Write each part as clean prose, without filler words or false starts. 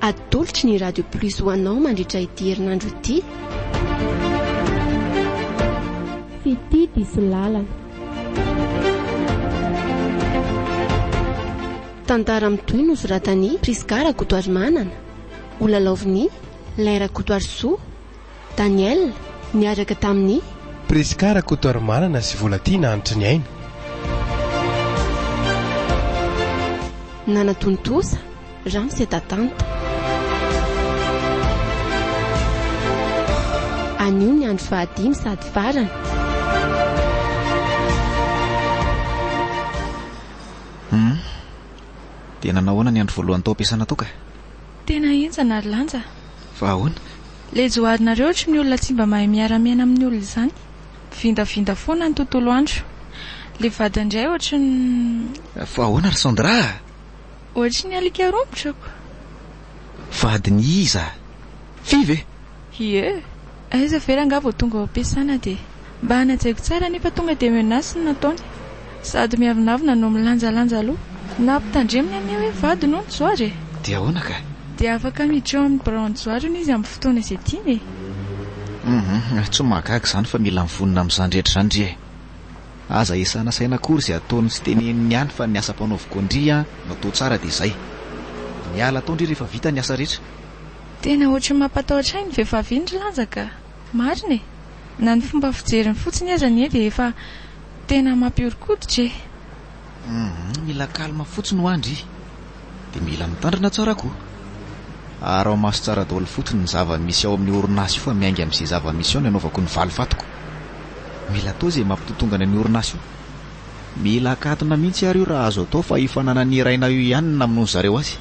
Atolotry ny Radio Plus ho anao mandritra ity herinandro ity. Fitia diso lalana. Tantara mitohy nosoratan'i Prisca Rakotoarimanana, holalaovin'i Lay Rakotoarisoa, Daniel, niaraka tamin'i. Prisca Rakotoarimanana sy Volatiana Hanitriniaina. Nanatontosa, Ramose Tatanta. Anio ny andro fahadimy sady farany. Hum. Dia nanao ahoana ny andro voalohany tao am-piasana tao ka? Tena henjana ry Lanja a! Fa ahoana? Le joharinareo ohatry ny olona tsy mba mahay miara-miaina amin'ny olona izany. Mivindavinda foana ny tontolo andro. Le vadiny indray ohatry ny. Fa ahoana ry Sandra a? Ohatry ny alika romotra ko. Vadiny iza? Fy ve? Ie. Aiza ve rangaha vao tonga ao am-piasana dia mba hanajaiko tsara nefa tonga dia menace no nataony. Sady miavonavona no milanjalanja loha. Nampitandreminy anie hoe vadiny hono Johary e! Dia ahoana ka? Dia afaka miditra eo amin'ny biraon'i Johary hono izy amin'ny fotoana izay tiany e! Hum, tsy mahagaga izany fa mila mivonona amin'izany rehetra izany ndry e! Aza esana saina akory izay ataony sy teneniny any fa ny asa ampanaoviko an-dry an no atao tsara dia izay. Miala tao ndry rehefa vita ny asa rehetra. Tena ohatry ny mampatahotra ahy iny vehivavy iny ry Lanja ka! Marina e! Na ny fomba fijeriny fotsiny aza anie dia efa tena mampihoron-koditra e! Humm, mila calme fotsiny hoa ndry! Dia mila mitandrina tsara koa! Araho maso tsara daholo fotsiny ny zava-misy ao amin'io orinasa io fa miainga amin'izay zava-misy ao ny anaovako ny valifatiko! Mila atao izay mampitotongana ny orinasa io! Mila akatona mihitsy ary io raha azo atao fa io fananan'i Raina io ihany no namonoan zareo azy!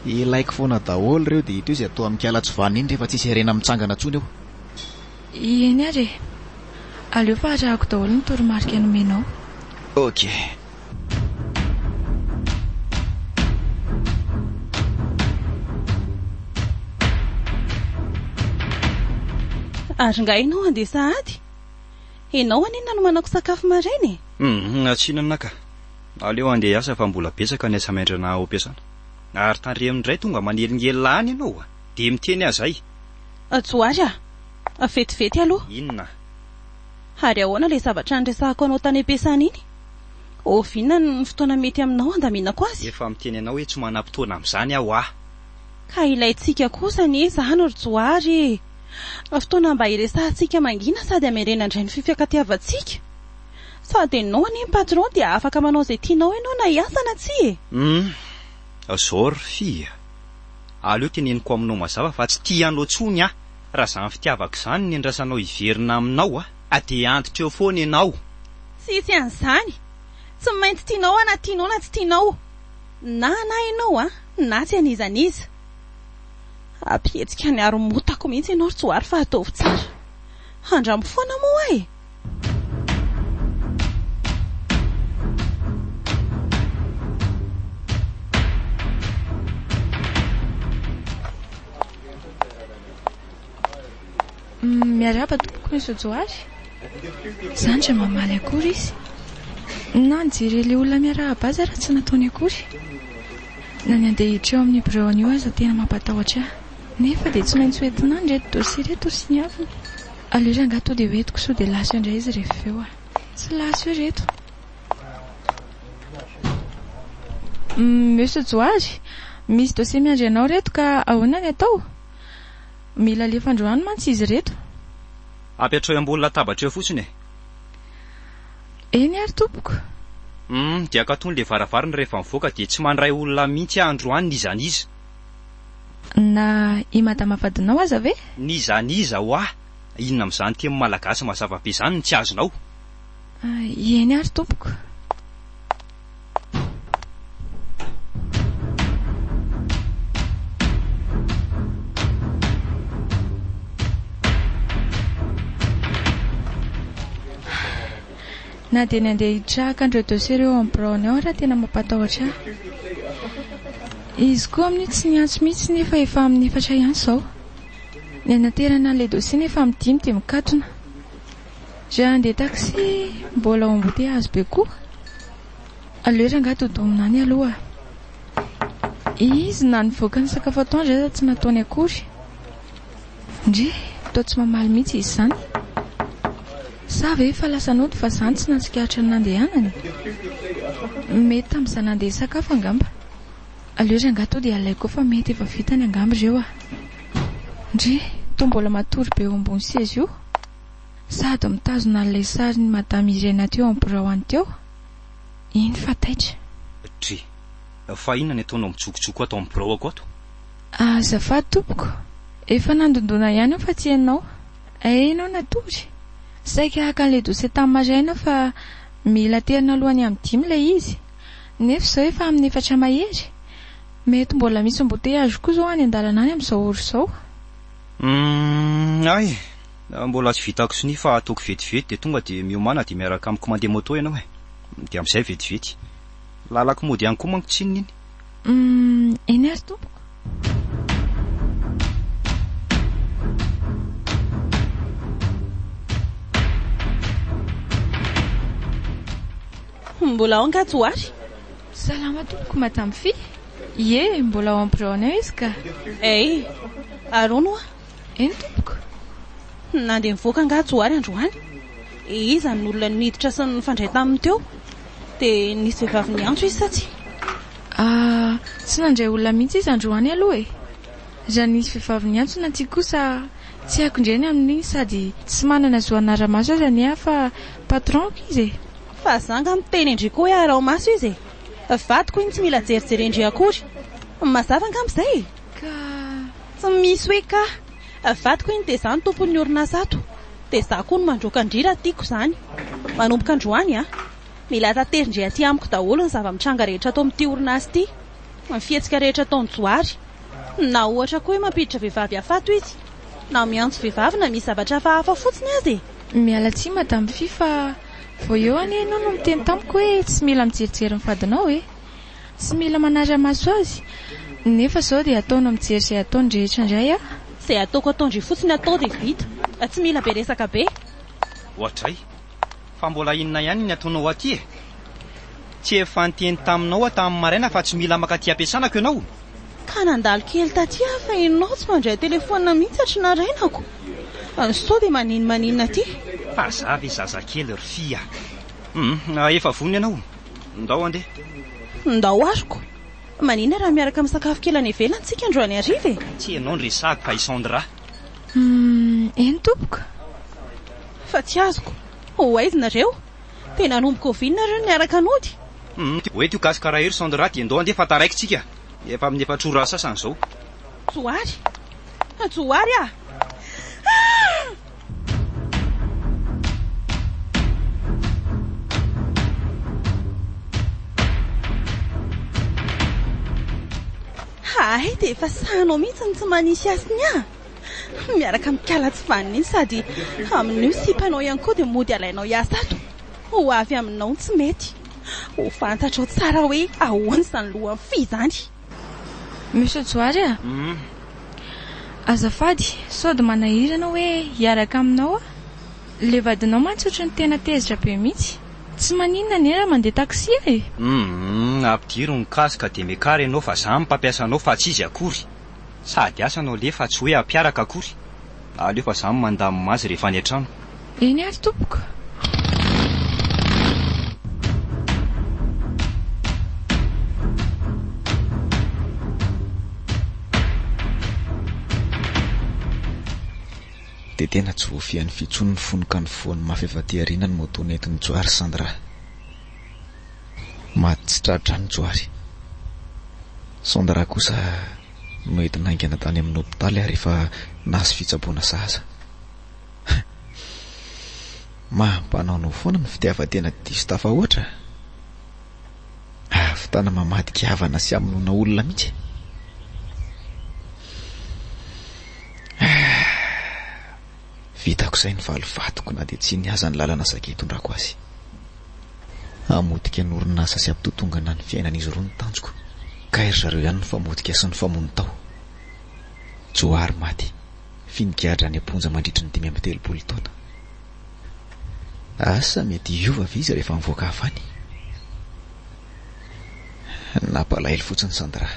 Ilaiko foana daholo ireo dia hita eo izay atao amin'ikala tsy vanona iny rehefa tsisy harena mitsangana intsony eo. Eny ary e! Aleo fa arahako daholo ny toromarika nomenao. Ok. Ary nga ianao handeha sahady? Ianao anie nanomanako sakafo maraina e! Hum, tsy hihinana ka. Aleo handeha hiasa fa mbola betsaka ny asa miandrana ao am-piasana. Ary tandremo indray tonga manelingelina any ianao a! Dia miteny aho izay. Johary a! Vetivety aloha. Inona? Ary ahoana ilay zavatra niresahako anao tany am-piasana iny? Oviana ny fotoana mety aminao handaminako azy? Efa miteny anao hoe tsy manam-potoana amin'izany aho a! Ka ilaintsika kosa anie izany ry Johary e! Fotoana mba hiresahantsika mangina sady hamerena indray ny fifankatiavantsika. Sady ianao anie ny patron dia afaka manao izay tianao ianao na hiasa na tsia e! Hum! Zao ry fy a! Aleo teneniko aminao mazava fa tsy tia anao tsony aho. Raha izany fitiavako izany ny andrasanao hiverina aminao a! Dia antitra eo foana ianao. Tsisy an'izany! Tsy maintsy tianao aho na tianao na tsy tianao. Na anà ianao a, na tsy an'iza n'iza. Hampihetsika ny haromotako mihitsy ianao ry Johary fa ataovy tsara. Andramo foana moa aho e! Miarahaba tompoko Monsieur Johary. Izany dia mamaly akory izy. Na nijery ilay olona miarahaba azy ara tsy nataony akory. Na ny handeha hiditra eo amin'ny birao anio aza tena mampatahotra ahy. Nefa dia tsy maintsy hoentina any ireto dossier ireto ho siniavina. Aleo rangahy to dia hoentiko sao dia lasa eo indray izy rehefa avy eo a. Tsy lasa eo ireto. Monsieur Johary, misy dossier miandry anao ireto ka ahoana ny atao? Mila alefa androany mantsy izy ireto. Apetraho eo ambony latabatra eo fotsiny e. Eny ary tompoko. Hum, dia akatony ilay varavarana rehefa mivoaka dia tsy mandray olona mihitsy aho androany n'iza n'iza. Na i madama vadinao aza ve? N'iza n'iza hoa! Inona amin'izany teny malagasy mazava be izany no tsy azonao? Eny ary tompoko. Na dia ny handeha hitraka an'ireo dossier ireo ao amin'ny biraony ao ara tena mampatahotra ahy. Izy koa amin'io tsy niantso mihitsy nefa efa amin'ny efatra ihany izao. Ny hanaterana an'ilay dossier nefa amin'ny dimy dia mikatona. Raha handeha taxi mbola ao embouteillage be koa. Aleo rangahy dodomina any aloha. Izy na nivoaka nisakafo atoandro aza tsy nataony akory. Ndry, toa tsy mamaly mihitsy izy izany. Sa ve efa lasa nody fa izany tsy nahatsikaritra ny nandehanany? Mety tamin'izaho nandeha hisakafo angamba. Aleo rangahy tonga dia alaiko eo fa mety efa vitany angamba ireo ah. Ndry, toa mbola matory be eo ambony seza io. Sady mitazona an'ilay sarin'i Madame Irène teo amin'ny birao any teo. Iny fa taitra. Dry, fa inona ny ataonao mijokojoko ato amin'ny biraoko ato? Azafady tompoko, efa nandondona ihany aho fa tsy ianao. Hay ianao natory. Saika haka an'ilay dossier tamin'ny maraina aho fa mila aterina alohan'ny amin'ny dimy ilay izy. Nefa izao efa amin'ny efatra mahery. Mety mbola misy embouteillage koa izao any an-dalana any amin'izao ora izao. Humm, hay, mbola tsy vitako sonia fa ataoko vetivety dia tonga dia miomàna dia miaraka amiko mandeha moto ianao e. Dia amin'izay vetivety. Lalako mody ihany koa manko tsinona iny. Humm, eny ary tompoko. Mbola ao angaha Johary? Salama tompoko Madame Fy. Ie, mbola ao amin'ny biraonay izy ka. Hey, ary hono hoa? Eny tompoko. Nandeha nivoaka angaha Johary androany? Iza no olona niditra sy nifandray taminy teo? Dia nisy vehivavy niantso izy sa tsia? Ah, tsy nandray olona mihitsy izy androany aloha e. Raha nisy vehivavy niantso na tsia kosa tsy haiko indray ny amin'iny sady tsy manana zo hanara-maso azy anie aho fa patron-ko izy e. Fa za nga miteny an-dry koa hoe araho maso izy e. Vadiko iny tsy mila jerijeren-dry akory. Mazava angamba izay e. Ka. Tsy misy hoe ka. Vadiko iny dia za no tompon'ny orinasa ato. Dia za koa no mandroaka an-dry raha tiako izany. Manomboka androany an. Mila taterin-dry aty amiko daholo ny zava-mitranga rehetra ato amin'ity orinasa ity. Ny fihetsika rehetra ataon'i Johary. Na ohatra koa hoe mampiditra vehivavy hafa ato izy. Na miantso vehivavy na misy zavatra hafahafa fotsiny aza e. Miala tsiny Madame Fy fa vao eo anie ianao no miteny tamiko hoe tsy mila mijerijery ny vadinao e. Tsy mila manara-maso azy. Nefa izao dia ataonao mijery izay ataony rehetra indray aho. Izay ataoko ataon-dry fotsiny atao dia vita. Tsy mila be resaka be. Oadray. Fa mbola inona ihany ny ataonao aty e? Tsy efa niteny taminao aho tamin'ny maraina fa tsy mila mankaty am-piasanako ianao? Ka nandalo kely taty aho fa ianao tsy mandray telefaonina mihitsy hatry narainako. Sao dia maninomaninona aty? Fa za ve zazakely ry fy a! Hum, efa vonona ianao? Ndao andeha. Ndao aroko. Maninona raha miaraka misakafo kely any ivelany tsika androany hariva e? Tsy ianao no resahako fa i Sandra. Hum, eny tompoko. Fa tsy azoko. Ho aiza nareo? Dia nanomboka oviana nareo no niaraka nody? Hum, hoento io casque iray io ry Sandra dia ndao andeha fa taraiky tsika. Efa amin'ny efatr'ora sasany izao. Johary! Johary ah! Ah! Hay dia efa sahanao mihitsy ny tsy manisy hasiny ahy. Miaraka amin'ny kala tsy vanona iny sady amin'io sipanao ihany koa dia mody alainao hiasa ato. Ho avy aminao ny tsy mety. Ho fantatrao tsara hoe ahoana izany lohan'ny fy izany. Monsieur Johary a! Azafady, sao dia manahirana hoe hiaraka aminao aho? Ilay vadinao mantsy ohatran'ny tena tezitra be mihitsy. Tsy maninona anie raha mandeha taxi aho e! Humm, ampidiro ny casque dia miakara ianao fa za no mpampiasa anao fa tsy izy akory. Sady asa no aleha fa tsy hoe hampiaraka akory. Aleo fa za no mandamina azy rehefa any an-trano. Eny ary tompoko. Dia tena tsy voafehin'ny fy intsony ny fony ka nivoany mafy avy aty aoriana ny moto nentin'i Johary Sandra. Maty tsy tra-drano Johary. Sandra kosa noentina haingana tany amin'ny hopitaly ary efa nahazo fitsaboana sahaza. Mampanaonao foana ny fitiavan-tena diso tafahoatra. Ahavitana mamadika havana sy hamonoana olona mihitsy. Vitako izay ny valifatiko na dia tsy nihaza ny lalana saika hitondrako azy. Hamotika ny orinasa sy hampitotongana ny fiainan'izy roa ny tanjoko, kay ry zareo ihany nifamotika sy nifamono tao. Johary maty, fy nigadra any am-ponja mandritry ny 35 taona. Asa mety hiova ve izy rehefa mivoaka avy any? Nampalahelo fotsiny Sandra.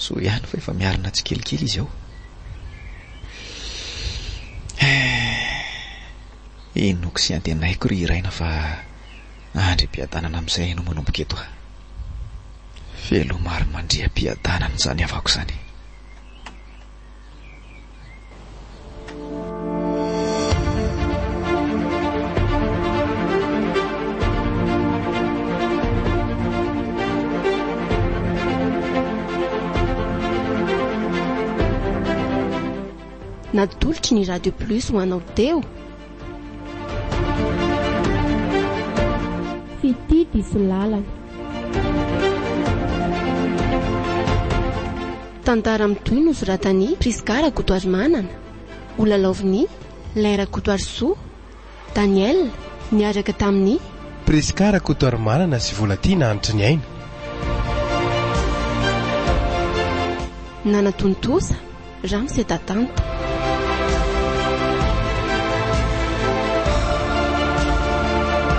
Soa ihany fa efa miarina tsikelikely izy ao. Inoako sy antenaiko ry Raina fa andriam-piadanana amin'izay ianao manomboka eto ah. Veloma ary mandriam-piadanana izany havako izany. Natolotry ny Radio Plus ho anao teo. Fitia diso lalana. Tantara mitohy nosoratan'i Prisca Rakotoarimanana, holalaovin'i Lin Rakotoarisoa, Daniel, niaraka tamin'i. Prisca Rakotoarimanana sy Volatiana Hanitriniaina. Nanatontosa, Ramose Tatanta.